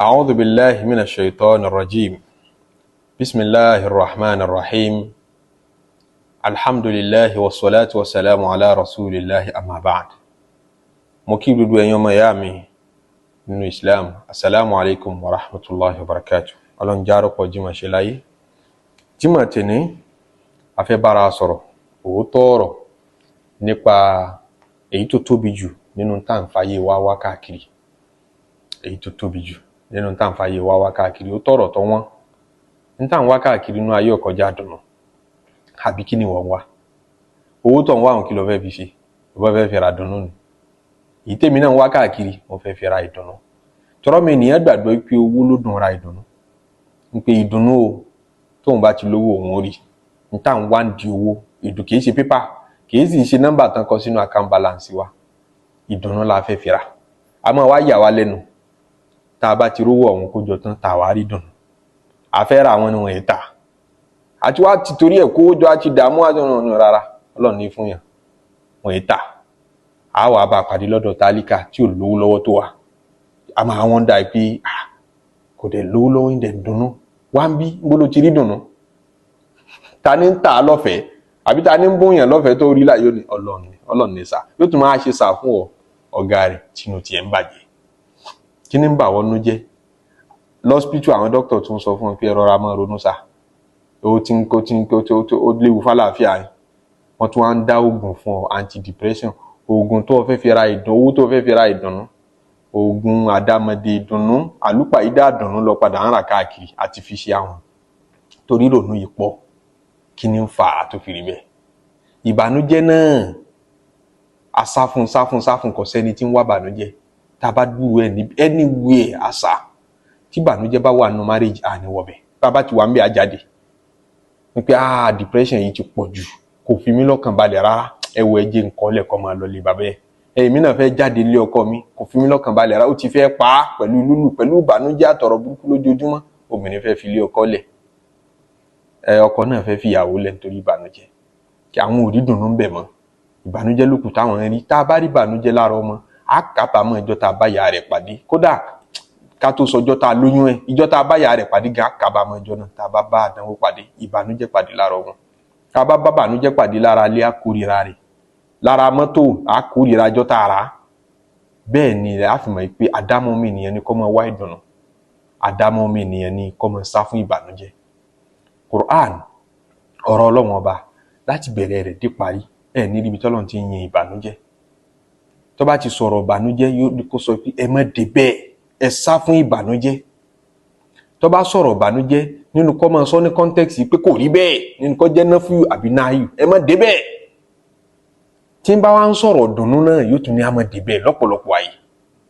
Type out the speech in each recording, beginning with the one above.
أعوذ بالله من الشيطان الرجيم. بسم الله الرحمن الرحيم. الحمد لله والصلاة والسلام على رسول الله، أما بعد. Mo kí gbogbo ẹ̀yin ọmọ ìyá mi nínú Islam, asalaamu alaykum wa rahmatulahi wa barakatu. Ọlọ́run járọ̀ pọ̀ jimá ṣe láyé. Jimá tèní, a fẹ́ bára sọ̀rọ̀ òótọ́ ọ̀rọ̀ nípa èyí tó tóbi jù nínú tá à ń fàyè wá wá káàkiri. Èyí tó tóbi jù nínú tá à ń fàyè wá wá káàkiri, ó tọ̀rọ̀ tó wọ́n ní tá à ń wá káàkiri nínú ayé ọ̀kọjá dùnú. Àbí kí ni wọ́n wá? Owó tó ń wá àwọn, kí ló fẹ́ fi ṣe? Ìwọ fẹ́ fi ra dùnú ni. Èyí tèmi náà ń wá káàkiri, mo fẹ́ fi ra ìdùnnú. Tọrọ mi ènìyàn gbàgbọ́ pé owó ló dùn ra ìdùnnú, ń pe ìdùnnú o, tóun bá ti lówó òun ó rí n tá à ń wá ń di owó. Ìdùn kìí ṣe pépà, kìí sì ṣe nọ́mbà tán kọ sínú account balance wa. Ìdùnnú la fẹ́ fi ra. A máa wá yà wá lẹ́nu tá a bá ti rówó ọ̀hún kó jọ tán, tá a wá rí dùnnú a fẹ́ ra àwọn ni wọ́n yìí tà àti wá ti torí ẹ̀ kówó jọ àti dààmú àti ọ̀nà rárá. Ọlọ́run ní fún yàn, wọ́n yìí tà. A wà bá a pàdé lọ́dọ̀ tálíkà tí ò lówó lọ́wọ́ tó wà. A máa wọ́n dà pé kò dẹ̀ lówó lọ́wọ́, ń dẹ̀ dùnnú wá ń bí gbóló ti rí dùnnú. Ta ni ń tà á lọ́fẹ̀ẹ́, àbí ta ni ń bóyàn lọ́fẹ̀ẹ́ tó rí láyé? Ní Ọlọ́run ni. Ọlọ́run ní sà yóò tún máa ṣe sà fún ọ. Ọ̀gá rẹ̀ tinú tiẹ̀ ń bàjẹ́. Kí ni ń bà wọ́n nú jẹ́? Lọ́spítù, àwọn dókítà tún sọ fún ọ pé ẹ rọra máa ronú sà, ó ti ń kó ti ń kó ó léwu fálàáfíà yín. Wọ́n tún wá ń dá oògùn fún ọ, anti-depression, oògùn tó o fẹ́ fi ra ìdùnnú, owó tó o fẹ́ fi ra ìdùnnú, oògùn àdàmọ̀dè ìdùnnú, àlùpàídà ìdùnnú lọ padà ń rà káàkiri àti fi ṣe àwọn torí ìrònú yìí pọ̀. Kí ni ń fà á tó fi rí bẹ́ẹ̀? Ìbànújẹ́ náà, asáfún sáfún sáfún, kò sẹ́ni tí ń wá bànújẹ́. Tá a bá dúró ẹ ní anywhere, àṣà tí ìbànújẹ́ bá wà nínú marriage, àní wọ̀bẹ̀. Bá a bá ti wà ń bẹ̀, á jáde wípé depression yìí ti pọ̀ jù, kò fi mí lọ́kàn balẹ̀ rárá. Ẹ wo, ẹ jẹ́ nǹkan lẹ́kọ̀ọ́ máa lọ lé bàbá ẹ. Èmi náà fẹ́ jáde lé ọkọ mi, kò fi mí lọ́kàn balẹ̀ rárá. Ó ti fẹ́ pa á pẹ̀lú lúlù, pẹ̀lú ìbànújẹ́ àtọ̀rọ̀ burúkú lójoojúmọ́. Obìnrin fẹ́ fi lé ọkọ lẹ̀, ẹ ọkọ náà fẹ́ fi ìyàwó lẹ̀ nítorí ìbànújẹ́, kí àwọn ò rí dùnnú ń bẹ̀ mọ́. Ìbànújẹ́ ló kù táwọn ń rí. Tá a bá rí ìbànújẹ́ lára ọmọ, á kábàámọ̀ ìjọ tá a bá ìyá rẹ̀ pàdé. Kódà ká tó sọjọ́ tá a lóyún ẹ̀, ìjọ tá a bá ìyá rẹ̀ pàdé gan, á kábàámọ̀ ìjọ náà. Tá a bá bá àdánwò pàdé, ìbànújẹ́ pàdé lára ọmọ, tá a bá bá ìbànújẹ́ pàdé lára ilé, á kórìíra rẹ̀. Lára mọ́tò, á kórìíra ìjọ tá a rà á. Bẹ́ẹ̀ ni a fi mọ̀ pé àdámọ́ mi nìyẹn ni kó máa wá ìdùnnú, àdámọ́ mi nìyẹn ni kó máa sá fún ìbànújẹ́. Quran, ọ̀rọ̀ Ọlọ́run Ọba, láti bẹ̀rẹ̀ rẹ̀ dé parí ẹ̀, ní ibi tọ́lọ́run ti ń yin ìbànújẹ́. Tó bá ti sọ̀rọ̀ ìbànújẹ́, yóò kó sọ pé ẹ má dé bẹ́ẹ̀, ẹ sá fún ìbànújẹ́. Tó bá sọ̀rọ̀ ìbànújẹ́, nínú kó máa sọ ní context pé kò rí bẹ́ẹ̀, nínú kó jẹ́ náfíù àbí náàyù, ẹ má dé bẹ́ẹ̀. Tí ń bá wá ń sọ̀rọ̀ dùnnú náà, yóò tún ní a má dé bẹ́ẹ̀ lọ́pọ̀lọpọ̀ àyè.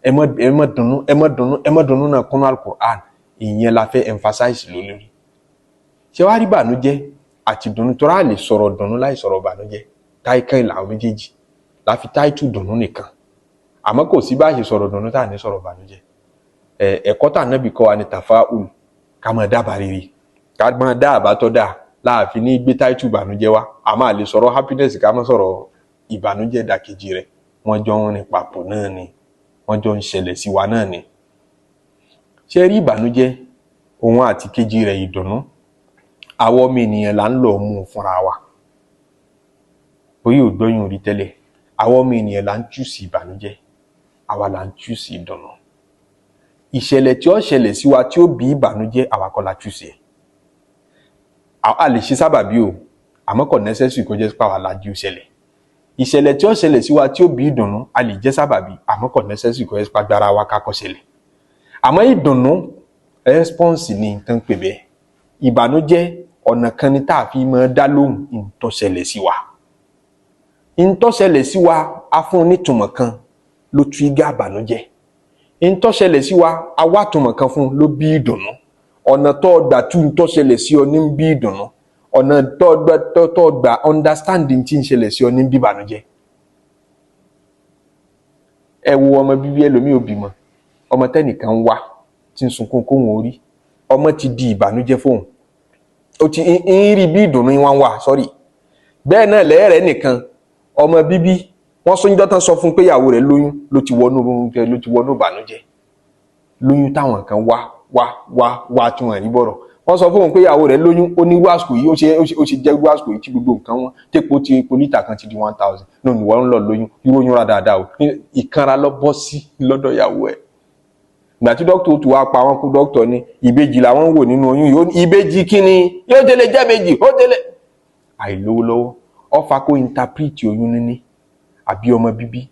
Ẹ má dùnnú, ẹ má dùnnú, ẹ má dùnnú náà kúnú Al-Qur'an. Ìyẹn la fẹ́ emphasize lórí. Ṣé wàá rí ìbànújẹ́ àti dùnnú tó rà lè sọ̀rọ̀ dùnnú láì sọ̀rọ̀ ìbànújẹ́? Táìkàn làwọn méjèèjì la fi táìtù dùnnú nìkan, àmọ́ kò sí bá a ṣe sọ̀rọ̀ dùnnú tá à ní sọ̀rọ̀ ìbànújẹ́. Ẹ ẹ̀kọ́ tá Ànábì kọ́ wa ní tafa'ul, ká máa dábàá rere, ká máa dá àbá tó dáa láàfin ní gbé táìtù ìbànújẹ́ wá. A máa lè sọ̀rọ̀ happiness, ká má sọ̀rọ̀ ìbànújẹ́. Ìdàkejì rẹ̀, wọ́n jọ ń rìn papọ̀ náà ni, wọ́n jọ ń ṣẹlẹ̀ sí wa náà ni. Ṣé rí ìbànújẹ́, òun àti kejì rẹ̀ ìdùnnú, àwọn ọmọ ènìyàn là ń lọ mú un fúnra wa. Bóyá ò gbọ́yùn rí tẹ́lẹ̀, àwọn ọmọ ènìyàn là ń choose ìbànújẹ́, àwa là ń choose ìdùnnú. Ìṣẹ̀lẹ̀ tí ó ṣẹlẹ̀ sí wa tí ó bí ìbànújẹ́, àwa kọ́ la choose ẹ̀. A lè ṣe sábàbí o, àmọ́ kò necessary kó jẹ́ pé àwa la jí ó ṣẹlẹ̀. Ìṣẹ̀lẹ̀ tí ó ṣẹlẹ̀ sí wa tí ó bí ìdùnnú, a lè jẹ́ sábàbí, àmọ́ kò necessary kó jẹ́ pé agbára wa ká kó ṣẹlẹ̀. Àmọ́ ìdùnnú, response ni nǹkan pè bẹ́ẹ̀. Ìbànújẹ́, ọ̀nà kan ni tá a fi máa dá lóhùn ìntó ṣẹlẹ̀ sí wa. Ìntó ṣẹlẹ̀ sí wa, a fún un nítumọ̀ kan, ló trigger ìbànújẹ́. Ìntó ṣẹlẹ̀ sí wa, a wá túmọ̀ kan fún un, ló bí ìdùnnú. Ọ̀nà tó o gbà tú ìntó ṣẹlẹ̀ sí ọ ní bí ìdùnnú, ọ̀nà tó o gbà understanding tí ń ṣẹlẹ̀ sí ọ ní bí ìbànújẹ́. Ẹ wo ọmọ bíbí. Ẹlòmíì ò bímọ, ọmọ tẹnìkan ń wá tí ń sunkún kóhun orí ọmọ ti di ìbànújẹ́ fóun, ó ti ń rí bí ìdùnnú wọn wà sọ́rí. Bẹ́ẹ̀ náà lẹ́ẹ̀rẹ́ nìkan, ọmọ bíbí wọ́n sọ́njọ́ tán sọ fún pé ìyàwó rẹ̀ lóyún, ló ti wọnú ìbànújẹ́. Lóyún táwọn kan wá wá wá wá tí wọ́n rí bọ̀rọ̀. Wọ́n sọ fóun pé ìyàwó rẹ̀ lóyún. Ó ní irú àsìkò yìí, ó ṣe jẹ́ irú àsìkò yìí tí gbogbo nǹkan wọn, tépo ti epo lítà kan ti di 1,000 náà ni wọ́n ń lọ lóyún? Irú oyún rà dáadáa o. Ìkanra lọ bọ́ sí lọ́dọ̀ ìyàwó ẹ̀. Ìgbà tí dókítà tó wá pa wọn kú, dókítà ní ìbejì làwọn ń wò nínú oyún yìí. Ó ní ìbejì kíni yóò tẹ́lẹ̀ jẹ́ ìbejì ó tẹ́lẹ̀. Àìlówó lọ́wọ́ ọfà kó interpret oyún níní àbí ọmọ bíbí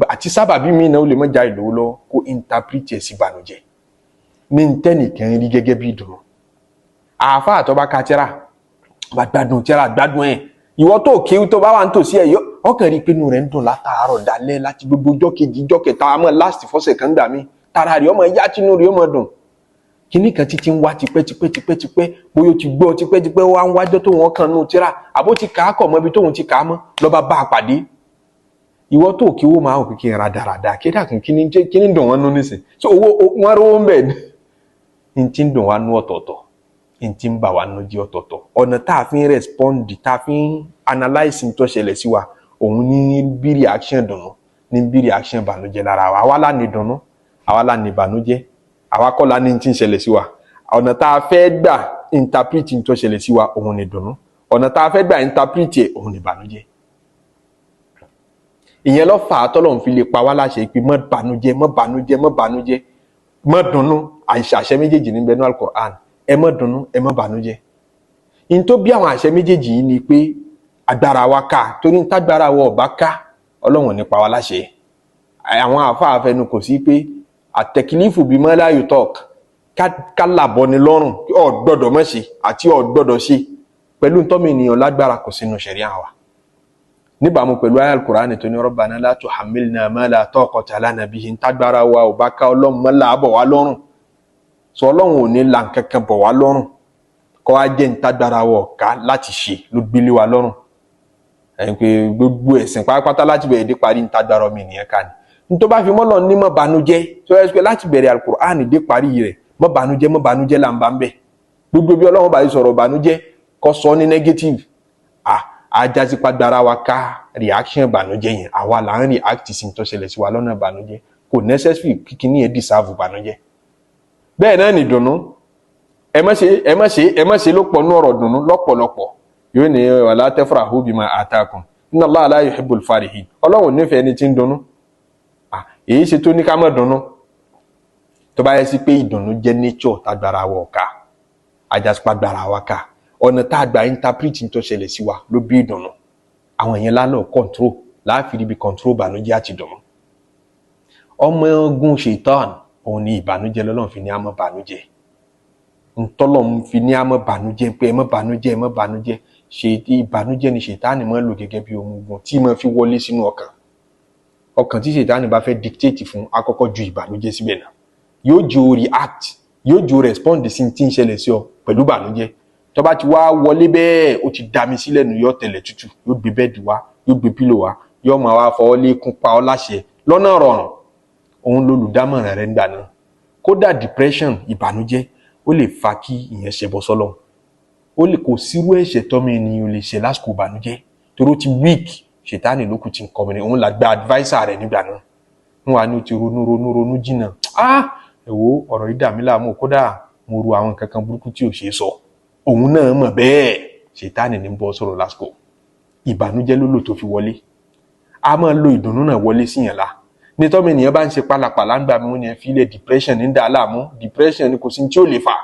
àti sábàbí mi náà, ó lè má já ìlówó lọ́wọ́ kó interpret ẹ̀ sí ìbànújẹ́ ní ntẹ́nìkan rí gẹ́gẹ́ bí ìdùnnú. Àáfàá tó bá ka tírà, bá gbádùn tírà, gbádùn ẹ̀, ìwọ tó kéwú tó bá wà nítòsí ẹ̀, yọ ọkàn rí i pé inú rẹ̀ ń dùn látàárọ̀ dalẹ́, láti gbogbo ọjọ́ kejì, ọjọ́ kẹta, àmọ́ last fọ́sẹ̀ kan gbà mí, tara rẹ̀ ọmọ yá, tínú rẹ̀ ọmọ dùn. Kíní kan títí ń wá tipẹ́ tipẹ́ tipẹ́ tipẹ́, bóyá ó ti gbọ́ tipẹ́ tipẹ́, wá ń wájọ́ tó wọ́n kan nù tírà, àbó ti kà á kọ̀ mọ́ ibi tóun ti kà á mọ́, lọ́ba bá a pàdé. Ìwọ tó kí owó máa ń kí n radarada kí dàkún, kí ni dùn wọ́n nú nísìn? So owó wọn rówó ń bẹ̀ ní ti ń dùn wá nú ọ̀tọ̀ọ̀tọ̀, ní ti ń bà wá nú jẹ́ ọ̀tọ̀ọ̀tọ̀. Ọ̀nà tá a fi ń respond, tá a fi ń analyse ń tó ṣẹlẹ̀ sí wa, òun ní bí reaction dùnnú, ní bí reaction ìbànújẹ́ lára wa. Àwa lá ní dùnnú, àwa lá ní ìbànújẹ́, àwa kọ́ la ní ti ń ṣẹlẹ̀ sí wa. Ọ̀nà tá a fẹ́ gbà interpret ń tó ṣẹlẹ̀ sí wa, òun ní dùnnú. Ọ̀nà tá a fẹ́ gbà interpret ẹ̀, òun ní ìbànújẹ́. Ìyẹn ló fà á tọ́lọ́run fi lè pa wá láṣẹ pé má bànújẹ́, má bànújẹ́, má bànújẹ́, má dunnú. Àṣẹ méjèèjì ní bẹnu Al-Qur'an: ẹ má dunnú, ẹ má bànújẹ́. In tó bí àwọn àṣẹ méjèèjì yìí ni pé agbára wa ká, torí tágbára wa ọba ká, Ọlọ́run ní pa wá láṣẹ. Àwọn àáfàá fẹnu kò sí pé التكليف بما لا يطاق, ká làbọ̀ ni lọ́rùn, ò gbọ́dọ̀ má ṣe àti ò gbọ́dọ̀ ṣe pẹ̀lú ntọ́mọ ènìyàn lágbára, kò sínú ṣẹ̀ríà wa, níbàámu pẹ̀lú ayé Al-Qur'ani tó ní ربنا لا تحملنا ما لا طاقة لنا به. Ntágbára wa ò bá ká, Ọlọ́run mọ́ làábọ̀ wá lọ́rùn. Sọ Ọlọ́run ò ní là nkankan bọ̀ wá lọ́rùn, kọ́ wá jẹ́ ntágbára wa ọ̀ká láti ṣe ló gbélé wa lọ́rùn. Ẹ̀yìn pé gbogbo ẹ̀sìn pátápátá láti bẹ̀rẹ̀ dé parí, ntágbára ọmọ ènìyàn ká ni. Ntọ́ bá fi mọ́lọ̀ ní mọ́ banújẹ́ tó yẹ pé láti bẹ̀rẹ̀ Al-Qur'ani dé parí rẹ̀, mọ́ banújẹ́, mọ́ banújẹ́ là ń bá ń bẹ̀. Gbogbo bí Ọlọ́run bá yìí sọ̀rọ̀ banújẹ́, kọ́ sọ ní negative, ah, ajásípàgbára wa ká reaction ìbànújẹ́ yẹn, àwa là ń react sí tó ṣẹlẹ̀ sí wa lọ́nà ìbànújẹ́. Kò necessary kíkiní yẹn deserve ìbànújẹ́. Bẹ́ẹ̀ náà ní dùnnú. Ẹ má ṣe, ẹ má ṣe, ẹ má ṣe ló pọ̀ nú ọ̀rọ̀ dùnnú lọ́pọ̀lọpọ̀. Yóò ní ولا تفرحوا بما آتاكم إن الله لا يحب الفرحين. Ọlọ́run nífẹ̀ẹ́ ẹni tí ń dunnú. Èyí ṣe tó ní ká má dunnú? Tó bá yẹ sí pé ìdùnnú jẹ́ nature tágbára wa ọ̀ka, ajásípàgbára wa ká, ọ̀nà tá a gbà interpret tó ṣẹlẹ̀ sí wa ló bí ìdùnnú. Àwọn yẹn lálọ́ control láàfin ibi control ìbànújẹ́ àti ìdùnnú. Ọmọ ogun ṣètàn òun ni ìbànújẹ́. Lọ́lọ́run fi ní àmọ́ bànújẹ́, ntọ́lọ́run fi ní àmọ́ bànújẹ́ pé ẹ má bànújẹ́, ẹ má bànújẹ́. Ṣe ìbànújẹ́ ni ṣètánì máa ń lò gẹ́gẹ́ bí ohun ogun tí máa fi wọlé sínú ọkàn. Ọkàn tí ṣètánì bá fẹ́ dictate fún, akọ́kọ́ ju ìbànújẹ́ síbẹ̀ náà, yóò jẹ́ o react, yóò jẹ́ o respond sí tí ń ṣẹlẹ̀ sí ọ pẹ̀lú ìbànújẹ́. Tó bá ti wá wọlé bẹ́ẹ̀, ó ti dami sílẹ̀ nù, yóò tẹ̀lẹ̀ tútù, yóò gbé bed wá, yóò gbé pillow wá, yóò máa wá fọwọ́ lékún pa ọ́ láṣẹ lọ́nà rọrùn. Òun lolùdámọ̀ràn rẹ̀ ńgbà náà. Kódà depression, ìbànújẹ́, ó lè fa kí ìyẹn ṣẹbọ sọ́lọ́run. Ó lè kò sírú ẹ̀ṣẹ̀ tọ́mọ ènìyàn lè ṣe lásìkò ìbànújẹ́, torí ó ti weak. Ṣètánì lókù tí ń kọ́ mi ní òun là gba adviser rẹ̀ nígbà náà. Ń wà ní o ti ronú ronú ronú jìnnà. Ah, ẹ wo ọ̀rọ̀ yìí dà mí láàmú, kódà mo ru àwọn nǹkan kan burúkú tí ò ṣeé sọ. Òun náà mọ̀ bẹ́ẹ̀, ṣètánì ní bọ́ sọ̀rọ̀ lásìkò ìbànújẹ́ ló lò tó fi wọlé. A máa lo ìdùnnú náà wọlé síyàn la ní tọ́mọ ènìyàn bá ń ṣe pálapàla ń gbà mí, wọ́n ní ẹ fi ilẹ̀, depression ní dà á láàmú. Depression ni kò sí tí ó lè fà,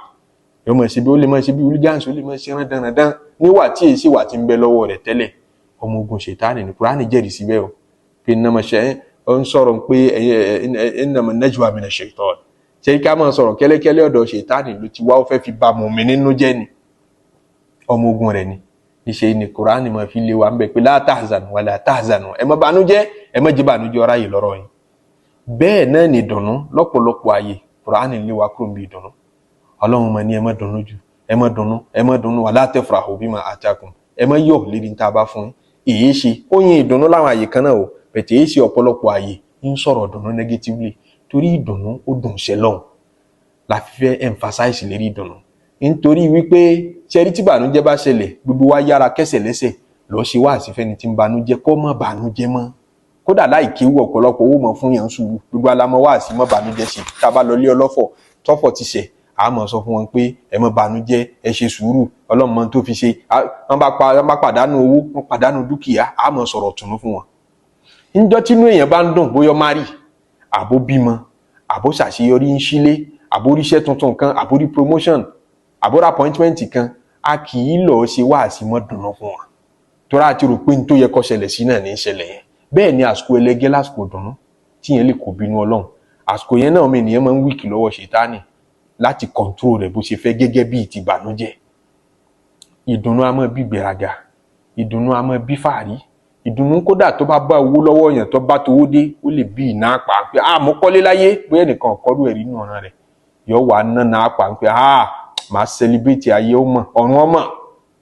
yóò máa ṣe bí ó lè máa ṣe bí hooligans, ó lè máa ṣe rán dandan níwà tí èyí sì wà tí ń bẹ lọ́wọ́ rẹ̀ tẹ́lẹ̀. Ọmọ ogun ṣètánì ní Kúránì jẹ́rìí síbẹ̀ o, pé innama ṣe ó ń sọ̀rọ̀ pé إنما النجوى من الشيطان. Ṣé ká máa sọ̀rọ̀ kẹ́lẹ́kẹ́lẹ́, ọ̀dọ̀ ṣètánì ló ti wá, ó fẹ́ fi ba mùmí nínú jẹ́ ni, ọmọ ogun rẹ̀ ni. Níṣẹ́ ni Kúránì máa fi lé wa ń bẹ̀ pé لا تحزنوا ولا تحزنوا, ẹ má bànújẹ́, ẹ má jẹ́ bànújẹ́ ọ̀rá yìí lọ́rọ̀ yìí. Bẹ́ẹ̀ náà ni ìdùnnú. Lọ́pọ̀lọpọ̀ ààyè, Kúránì lé wa kúrò níbi ìdùnnú. Ọlọ́run máa ní ẹ má dunnú jù, ẹ má dunnú, ẹ má dunnú. ولا تفرحوا بما آتاكم, ẹ má yọ̀ lérí ní tá a bá fún yín. Èyí ṣe ó yin ìdùnnú láwọn àyè kan náà o, bẹ̀tẹ̀ èyí ṣe ọ̀pọ̀lọpọ̀ àyè ń sọ̀rọ̀ ìdùnnú negatively, torí ìdùnnú ó dùn ṣe lọ́hùn la fi fẹ́ emphasize lérí ìdùnnú, nítorí wípé ṣẹ́rí tí bànújẹ́ bá ṣẹlẹ̀, gbogbo wa yára kẹsẹ̀ lẹ́sẹ̀ lọ́ọ́ ṣe wá àsìfẹ́ni tí ń banújẹ́ kó má bànújẹ́ mọ́. Kódà láì kéwú, ọ̀pọ̀lọpọ̀ owó mọ̀ fún yẹn ń sùúrù. Gbogbo alamọ wá sí mọ́ bànújẹ́ ṣe. Tá a bá lọ lé ọlọ́fọ̀ tọ́fọ̀ ti ṣẹ̀, a máa sọ fún wọn pé ẹ má bànújẹ́, ẹ ṣe sùúrù, Ọlọ́run mọ tó fi ṣe. Wọ́n bá pàdánù owó, wọ́n pàdánù dúkìá, a máa sọ̀rọ̀ tùnú fún wọn. Níjọ́ tínú èèyàn bá ń dùn, bóyá mari, àbó bímọ, àbó ṣàṣeyọrí ń sílé, àbó ríṣẹ́ tuntun kan, àbó rí promotion, àbó rí appointment kan, a kì í lọ ṣe wáàsí mọ́ dùnú fún wọn, torí a ti rò pé n tó yẹ kó ṣẹlẹ̀ sí náà ní í ṣẹlẹ̀ yẹn. Bẹ́ẹ̀ ni àsìkò ẹlẹgẹ́ lásìkò dùnú tí yẹn lè kó bínú Ọlọ́run. Àsìkò yẹn náà, ọmọ ènìyàn máa ń weak lọ́wọ́ Ṣètánì láti control rẹ̀ bó ṣe fẹ́, gẹ́gẹ́ bíi ti ìbànújẹ́. Ìdùnnú a máa bí gbéraga, ìdùnnú a máa bí fàárí. Ìdùnnú, kódà tó bá bá owó lọ́wọ́ yẹn, tó bá towó dé, ó lè bí iná pa pé ah, mo kọ́lé láyé, bóyá ẹnìkan kọ́rú ẹ̀rí nínú ọ̀ràn rẹ̀, yọ wà ná pa pé ah, màá celebrate, ayé ó mọ̀, ọ̀run ọmọ,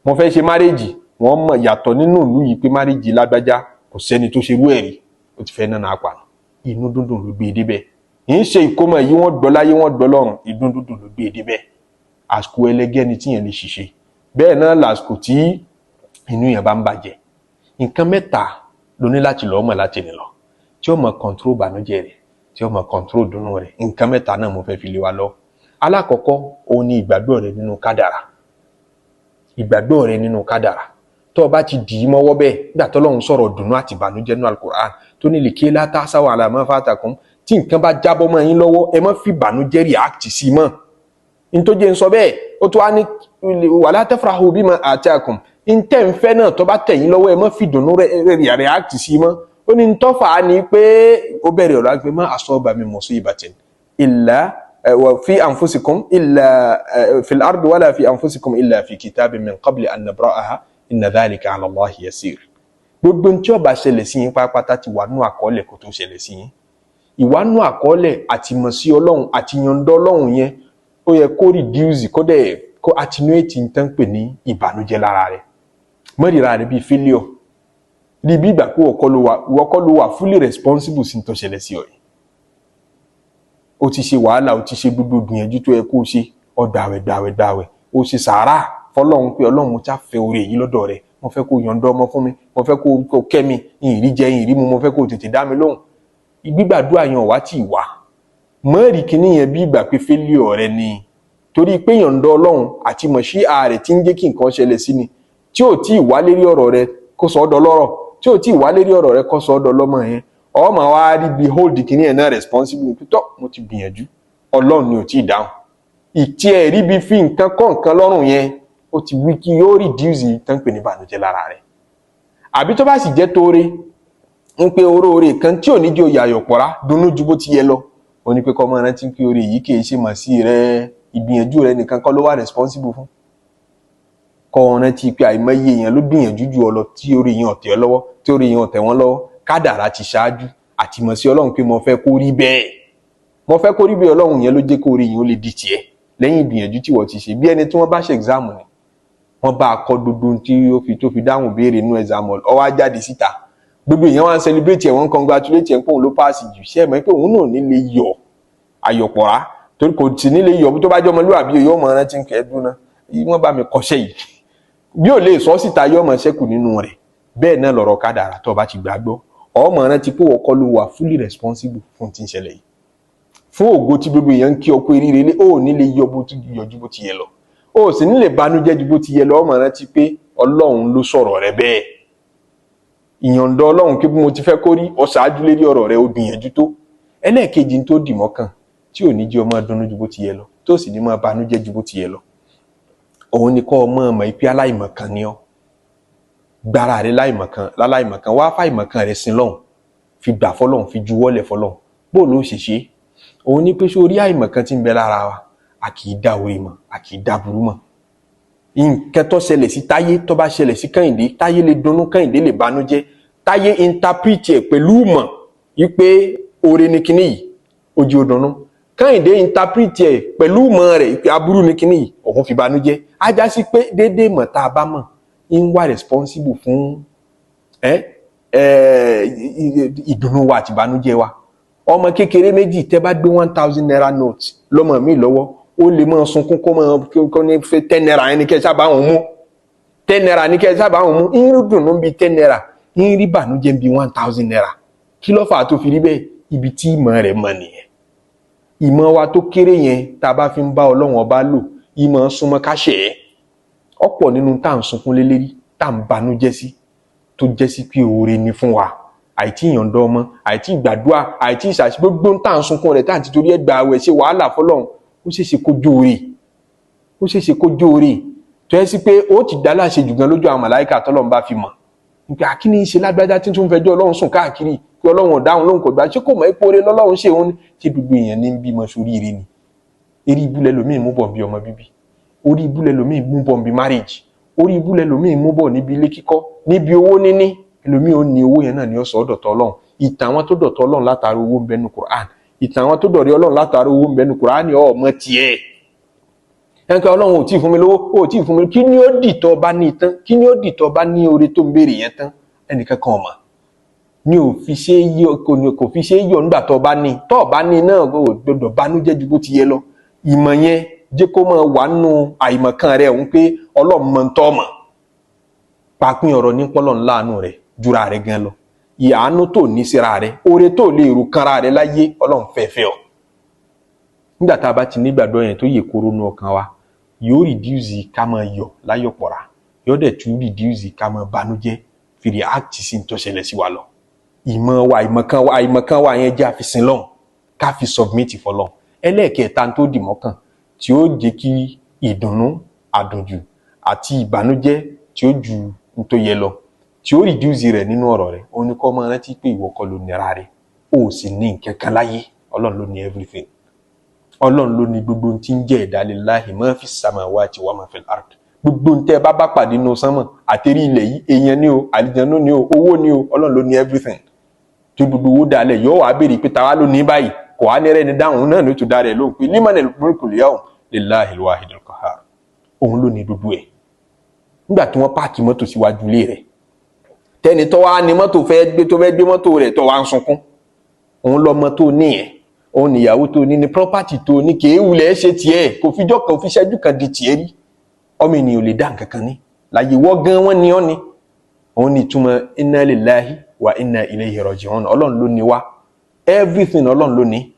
mo fẹ́ ṣe marriage, wọ́n mọ̀ yàtọ̀ nínú ìlú yìí pé marriage lágbájá, kò sẹ́ni tó ṣerú ẹ̀rí, ó ti fẹ́ ná pa. Inú dúndùn ló gbé e débẹ̀. Ń ṣe ìkómọ yìí, wọ́n gbọ́ láyé, wọ́n gbọ́ lọ́run, inú dúndùn ló gbé e débẹ̀. Àsìkò ẹlẹgẹ́ ni tíyẹn lè ṣiṣẹ́. Bẹ́ẹ̀ náà làsìkò tí inú yẹn bá ń bàjẹ́. Nǹkan mẹ́ta ló ní láti lọ́ọ́ mọ̀ láti ní lọ, tí ó mọ̀ control ìbànújẹ́ rẹ̀, tí ó mọ̀ control dùnnú rẹ̀. Nǹkan mẹ́ta náà mo fẹ́ fi lé wa lọ. Alákọ̀ọ́kọ́, òun ni ìgbàgbọ́ rẹ nínú kádàrà. Ìgbàgbọ́ rẹ nínú kádàrà, tó o bá ti dì í mọ́wọ́ bẹ́ẹ̀, nígbà tó Ọlọ́run sọ̀rọ̀ dùnnú àti ìbànújẹ́ nínú Al-Qur'an, tó ní lèké látàsáwà àlàmọ́ fàtàkùn, tí nǹkan bá jábọ́ mọ́ yín lọ́wọ́, ẹ má fi ìbànújẹ́ react sí mọ́. Nítorí ń sọ bẹ́ẹ̀, ó tó wá ní wala tafrahu bima atakum, ntẹ́ ń fẹ́ náà tó bá tẹ̀ yín lọ́wọ́, ẹ má fi dùnnú rẹ̀ react sí mọ́. Ó ní ntọ́fà á ní pé ó bẹ̀rẹ̀ ọ̀rọ̀ àgbẹ̀ ma asaba min musibatin illa wa fi anfusikum illa fil ardi wala fi anfusikum illa fi kitabin min qabli an nabra'aha inna dhalika ala Allahi yasir. Gbogbo ntí ó bá ṣẹlẹ̀ sí yín pátápátá ti wà nú àkọọ́lẹ̀ kó tó ṣẹlẹ̀ sí yín. Ìwà nú àkọọ́lẹ̀ àti mọ̀ sí Ọlọ́run àti yọ̀ǹda Ọlọ́run yẹn, ó yẹ kó reduce, kó dẹ̀ kó attenuate n tán pè ní ìbànújẹ́ lára rẹ̀. Mọ́rìíra rẹ̀ bíi failure, rí bí ìgbà pé ìwọ kọ́ ló wà fully responsible sí tó ṣẹlẹ̀ sí ọ yìí. Ó ti ṣe wàhálà, ó ti ṣe gbogbo gbìyànjú tó yẹ kó o ṣe, ọ gbàwẹ̀, gbàwẹ̀, gbàwẹ̀, ó ṣe sàárà fọlọ́run pé Ọlọ́run, mo ta fẹ́ oore yìí lọ́dọ̀ rẹ̀, mo fẹ́ kó yọ̀ǹda ọmọ fún mi, mo fẹ́ kó kẹ́ mi, ìrì jẹ ìrì mu, mo fẹ́ kó tètè dá mi lóhùn. Gbígbàdúrà yẹn wá tì wá, mọ́ọ̀rì kìíní yẹn bí ìgbà pé failure rẹ ni, torí pé yọ̀ǹda Ọlọ́run àti mọ̀ṣí ààrẹ tí ń jẹ́ kí nǹkan ṣẹlẹ̀ sí ni, tí ò tí ì wá lérí ọ̀rọ̀ rẹ kó sọ ọ́ dọlọ́rọ̀, tí ò tí ì wá lérí ọ̀rọ̀ rẹ kó sọ ọ́ dọlọ́mọ yẹn, ọ máa wá rí bí hold kìíní yẹn náà responsible pé tọ́, mo ti gbìyànjú, Ọlọ́run ni ò tí ì dáhùn. Ìtí ẹ̀ rí bí fi nǹkan kọ́ nǹkan lọ́rùn yẹn, ó ti wí kí yóò reduce tán pè ní ìbànújẹ́ lára rẹ̀. Àbí tó bá sì jẹ́ tóore ń pé oróore kan tí ò ní jẹ́ òye àyọ̀pọ̀rá dunnú ju bó ti yẹ lọ, ó ní pé kọ́ máa rántí pé oore yìí kì í ṣe mọ̀ sí rẹ, ìgbìyànjú rẹ nìkan kọ́ ló wà responsible fún. Kọ́ ọ rántí pé àìmọye èèyàn ló gbìyànjú ju ọ lọ tí oore yẹn ò tẹ̀ ọ́ lọ́wọ́, tí oore yẹn ò tẹ̀ wọ́n lọ́wọ́. Kádàrá ti ṣáájú àti mọ̀ sí Ọlọ́run pé mo fẹ́ kó rí bẹ́ẹ̀, mo fẹ́ kó rí bẹ́ẹ̀. Ọlọ́run yẹn ló jẹ́ kó oore yẹn ó lè di tiẹ̀ lẹ́yìn ìgbìyànjú tí wọ́n ti ṣe. Bí ẹni tí wọ́n bá ṣe exam ni, wọ́n bá a kọ gbogbo ohun tí ó fi tó fi dáhùn béèrè nínú exam hall, ó wá jáde síta, gbogbo èèyàn wá ń celebrate ẹ̀, wọ́n ń congratulate ẹ̀ pé òun ló pass jù. Ṣé ẹ mọ̀ pé òun náà ní lè yọ̀ àyọ̀pọ̀rá? Torí kò sì ní lè yọ̀. Tó bá jẹ́ ọmọlúwàbí, yóò mọ̀ rántí ń kẹ́ dúná, wọ́n bá mi kọ́ṣẹ́ yìí, bí ò lè sọ síta, yóò mọ̀ ṣẹ́kù nínú rẹ̀. Bẹ́ẹ̀ náà lọ̀rọ̀ kádàrá. Tó bá ti gbàgbọ́, ó mọ̀ rántí pé wọ́n kọ́ ló wà fully responsible fún tí ń ṣẹlẹ̀ yìí, fún ògo tí gbogbo èèyàn ń kí ọ pé ríire lé, ó ní lè yọ bó ti yọ ju bó ti yẹ lọ, ó sì ní lè banújẹ́ ju bó ti yẹ lọ. Ó mọ̀ rántí pé Ọlọ́run ló sọ̀rọ̀ rẹ bẹ́ẹ̀, ìyọ̀ǹda Ọlọ́run pé bí mo ti fẹ́ kó rí, ọ ṣáájú lérí ọ̀rọ̀ rẹ, ó gbìyànjú tó. Ẹlẹ́ẹ̀kejì tó dì mọ́kàn tí ò ní jẹ́ ọmọ dunnú ju bó ti yẹ lọ, tó sì ní máa banújẹ́ ju bó ti yẹ lọ, òun ni kọ́ ọmọ ọmọ ìpí aláìmọ̀kan ni ọ́. Gbára rẹ láìmọ̀kan láláìmọ̀kan, wá fáìmọ̀kan rẹ sin lọ́hùn, fi gbà fọlọ́hùn, fi juwọ́lẹ̀ fọlọ́hùn. Bó ló ṣe ṣe? Òun ni pé sórí àìmọ̀kan tí ń bẹ lára wa, a kì í dá orí mọ̀, a kì í dá burú mọ̀. Nǹkan tó ṣẹlẹ̀ sí Táyé, tó bá ṣẹlẹ̀ sí Kẹ́hìndé, Táyé lè dunnú, Kẹ́hìndé lè banújẹ́. Táyé interpret ẹ̀ pẹ̀lú mọ̀ wípé oore ni kinní yìí, ó jẹ́ ó dunnú. Kẹ́hìndé interpret ẹ̀ pẹ̀lú mọ̀ rẹ̀ pé aburú ni kinní yìí, òun fi banújẹ́. Á já sí pé déédéé mọ̀ tá a bá mọ̀ ń wà responsible fún ẹ ẹ ìdùnnú wa àti ìbànújẹ́ wa. Ọmọ kékeré méjì, tẹ́ bá gbé ₦1,000 note lọ́mọ mi lọ́wọ́, ó lè máa sunkún, kó máa kó ní fẹ́ ₦10 yẹn ní kẹ́ ẹ sábà wọn mú, ₦10 ní kẹ́ ẹ sábà wọn mú. Ń rí dùnnú bíi ₦10, ń rí bànújẹ́ bíi ₦1,000. Kí ló fà á tó fi rí bẹ́ẹ̀? Ibi tí ìmọ̀ rẹ̀ mọ̀ nìyẹn. Ìmọ̀ wa tó kéré yẹn, tá a bá fi ń bá Ọlọ́run Ọba lò, ìmọ̀ súnmọ́ káṣẹ̀ ẹ́. Ọ̀pọ̀ nínú tá à ń sunkún lélẹ́rí, tá à ń banújẹ́ sí, tó jẹ́ sí pé oore ni fún wa, àìtí ìyànda ọmọ, àìtí ìgbàdúrà, àìtí ìṣàṣì, gbogbo tá à ń sunkún rẹ̀, tá à ń ti torí ẹ̀ gbà àwẹ̀, ṣe wàhálà fọlọ́run, ó ṣeéṣe kó jóore, ó ṣeéṣe kó jóore, tó yẹ sí pé ó ti dá láṣẹ jù gan lójú àwọn màláìka tọ́lọ́run bá fi mọ̀ nípa kí ni í ṣe lágbájá tí tún fẹjọ́ Ọlọ́run sùn káàkiri, pé Ọlọ́run ò dáhùn lóhùn, kò gbà, ṣé kò mọ̀ ipò oore lọ́lọ́run ṣe òun? Tí gbogbo èèyàn ní bímọ sórí ire ni? Eré ibú lẹlòmíì mú bọ̀ bí ọmọ bíbí, orí ibú lẹlòmíì mú bọ̀ bí marriage, orí ibú lẹlòmíì mú bọ̀ níbi ilé kíkọ́, níbi owó níní. Ẹlòmíì ò ní owó yẹn náà ni ó sọ ọ́ dọ̀tọ̀ Ọlọ́run. Ìtàn àwọn tó dọ̀tọ̀ Ọlọ́run látara owó ń bẹnu Quran. Ìtàn àwọn tó dọ̀rẹ́ Ọlọ́run látara owó ń bẹnu Quran. Ọmọ tiẹ̀ ẹnìkan, Ọlọ́run ò tí ì fún mi lówó, ò tí ì fún mi. Kí ni ó dìtọ̀ bá ní tán? Kí ni ó dìtọ̀ bá ní oore tó ń béèrè yẹn tán? Ẹnìkan kan ọ̀mà ni ò fi ṣe é yọ, kò fi ṣe é yọ nígbà tó bá ní. Tó bá ní náà, kò gbọdọ̀ banújẹ́ ju bó ti yẹ lọ. Ìmọ̀ yẹn jẹ́ kó máa wà nù àìmọ̀kan rẹ̀ òun pé Ọlọ́run mọ̀ ń tọ́ mọ̀ pàpín ọ̀rọ̀ ní pọ́lọ̀ ńláàánú rẹ̀ jura rẹ̀ gan lọ. Ìyàánú tó ní síra rẹ̀, oore tó lè rò kanra rẹ̀ láyé, Ọlọ́run fẹ́ẹ́fẹ́ ọ. Nígbà tá a bá ti nígbàgbọ́ yẹn tó yè kóró nu ọkàn wa, yóò reduce ká máa yọ̀ láyọ̀ pọ̀ra, yóò dẹ̀ tún reduce ká máa banújẹ́ fi react sí ní tó ṣẹlẹ̀ sí wa lọ. Ìmọ̀ wa, àìmọ̀kan wa, àìmọ̀kan wa yẹn jẹ́ àfisìn lọ́hùn, ká fi submit fọlọ́hùn. Ẹlẹ́ẹ̀kẹta tó dì mọ́kàn tí ó jẹ́ kí ìdùnnú àdùnjù àti ìbànújẹ́ tí ó ju n tó yẹ lọ, tí ó reduce rẹ̀ nínú ọ̀rọ̀ rẹ̀, òun ni kó máa rántí pé ìwọ kọ́ ló nira rẹ̀, ó sì ní nǹkan kan láyé. Ọlọ́run ló ní everything. Ọlọ́run ló ní gbogbo ohun tí ń jẹ́ ẹ̀dá. Lillahi ma fi samawati wa ma fil ard. Gbogbo ohun tẹ́ ẹ bá bá pàdé nínú sánmọ̀ àtẹ̀rí ilẹ̀ yìí, èèyàn ni o, àlìjànnú ni o, owó ni o, Ọlọ́run ló ní everything. Tó gbogbo owó dalẹ̀, yóò wá béèrè pé tàwa ló ní báyìí? Kò wá ní rẹ́ni dáhùn náà ló tún dá rẹ̀ lóhùn pé limanil mulkul yawm lillahil wahidil qahhar. Òun ló ní gbogbo ẹ̀. Nígbà tí wọ́n park mọ́tò síwájú ilé rẹ̀, tẹ́ni tó wá ní mọ́tò fẹ́ gbé, tó fẹ́ gbé mọ́tò rẹ̀, tó wá ń sunkún, òun lọ́mọ tó ní ẹ̀, òun níyàwó tó ní, ní property tó ní, kèé wulẹ̀ ṣe tiẹ̀, kò fijọ́ kan fi ṣẹ́jú kan di tiẹ̀ rí. Ọmọ ènìyàn ò lè dá nǹkan kan ní láyé, wọ́ gan wọ́n ní ọ́ ni. Òun ní ìtumọ̀ inna lillahi wa inna ilayhi raji'un. Ọlọ́run ló ní wá, everything Ọlọ́run ló ní.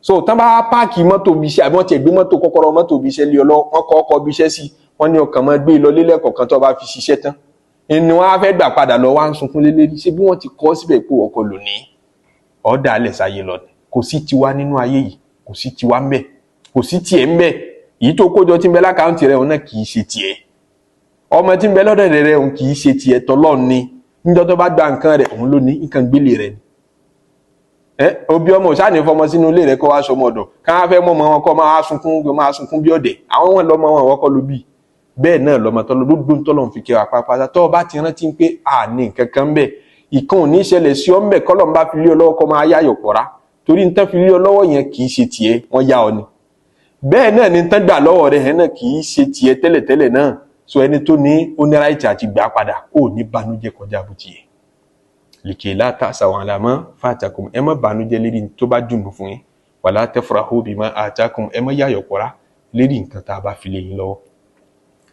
So tán bá park mọ́tò bí iṣẹ́, àbí wọ́n ti gbé mọ́tò, kọ́kọ́rọ́ mọ́tò bí iṣẹ́ lé ọ lọ, wọ́n kọ́ ọkọ̀ bí iṣẹ́ sí, wọ́n ní ọkàn máa gbé lọ lélẹ̀ kọ̀ọ̀kan, tó bá fi ṣiṣẹ́ tán ni wọ́n á fẹ́ gbà padà lọ, wá ń sunkún lélẹ́rí. Ṣé bí wọ́n ti kọ́ síbẹ̀ pé ọkọ̀ lónìí, ọ̀dà alẹ̀ sáyé lọ ni? Kò sí tiwa nínú ayé yìí, kò sí tiwa ń bẹ, kò sí tiẹ̀ ń bẹ. Èyí tó kójọ tí ń bẹ l'account rẹ̀, òun náà kì í ṣe tiẹ̀. Ọmọ tí ń bẹ lọ́dọ̀ rẹ̀, òun kì í ṣe tiẹ̀, tọ́lọ́run ni. Níjọ́ tó bá gba nǹkan rẹ̀, òun ló ní nǹkan gbélé rẹ̀ ni. Ẹ òbí ọmọ òṣà ní fọmọ sínú ilé rẹ̀ kó wá sọmọ ọ̀dọ̀, ká fẹ́ mọ́ ọmọ wọn kó máa sunkún, máa sunkún bí ọ̀dẹ̀. Àwọn wọn lọ́mọ wọn, wọ́n kọ́ ló bí bẹ́ẹ̀ náà lọ́mọ tọ́lọ́. Gbogbo tọ́lọ́ fi kẹ́ wa pápátá, tọ́ ọ bá ti rántí pé à ní nǹkan kan bẹ́ẹ̀, ìkan ò ní ṣẹlẹ̀ sí ọ ń bẹ̀. Kọ́lọ́ ń bá fi lé ọ lọ́wọ́, kọ́ máa yáyọ̀ pọ̀ra, torí nǹkan fi lé ọ lọ́wọ́ yẹn kì í ṣe tiẹ̀, wọ́n yá ọ ni. Bẹ́ẹ̀ náà ni nǹkan gbà lọ́wọ́ rẹ̀ yẹn náà kì í ṣe tiẹ̀ tẹ́lẹ̀tẹ́lẹ̀ náà. So ẹni tó ní ó ní right àti gbà padà, ó ní banújẹ́ kọjá bó ti yẹ. Lìkè ta'saw ala ma fatakum, ẹ má banújẹ́ lérí tó bá dùn fún yín. Wala tafrahu bima atakum, ẹ má yáyọ̀ pọ̀ra lérí nǹkan tá a bá fi lé yín lọ́wọ́.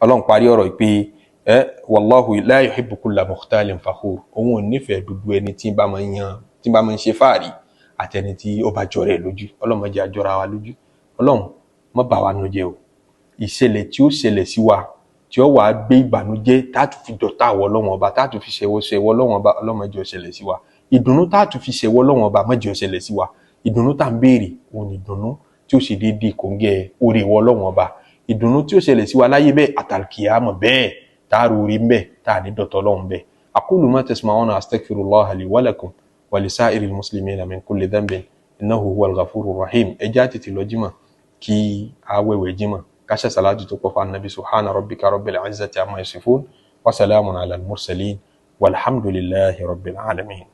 Ọlọ́run parí ọ̀rọ̀ pé ẹ wallahu la yuhibbu kulla mukhtalin fakhur. Òun ò nífẹ̀ẹ́ gbogbo ẹni tí bá máa ń yan, tí bá máa ń ṣe fáàrí, àtẹni tí ó bá jọrọ ẹ̀ lójú. Ọlọ́run má jẹ́ àjọra wa lójú. Ọlọ́run má bà wá nú jẹ́ o. Ìṣẹ̀lẹ̀ tí ó ṣẹlẹ̀ sí wa tí ó wàá gbé ìbànújẹ́ tá a tún fi dọ̀tá àwọ̀ Ọlọ́run Ọba, tá a tún fi ṣẹwọ́ ṣẹwọ́ Ọlọ́run Ọba, Ọlọ́run má jẹ́ ó ṣẹlẹ̀ sí wa. Ìdùnnú tá a tún fi ṣẹwọ́ Ọlọ́run Ọba, má jẹ́ ó ṣẹlẹ̀ sí wa. Ìdùnnú tá à ń béèrè òun ni ìdùnnú tí ó ṣe déédéé kòńgẹ́ orí ìwọ Ọlọ́run Ọba, ìdùnnú tí ó ṣẹlẹ̀ sí wa láyé bẹ́ẹ̀, àtàlùkìyàmọ̀ bẹ́ẹ̀, tá a rò rí bẹ́ẹ̀, tá a ní dọ̀tọ̀ Ọlọ́run bẹ́ẹ̀. Aqulu ma tasma'una, astaghfirullaha li wa lakum wa lisa'iril muslimina min kulli dhanbin, innahu huwal ghafurur rahim. Ẹ já tètè lọ jímọ̀, kí a wẹ̀wẹ̀ jímọ̀, ká ṣe salatu tó pọ̀ fún Annabi. Subhana rabbika rabbil izzati amma yasifun, wa salamun ala al mursalin, walhamdulillahi rabbil alamin.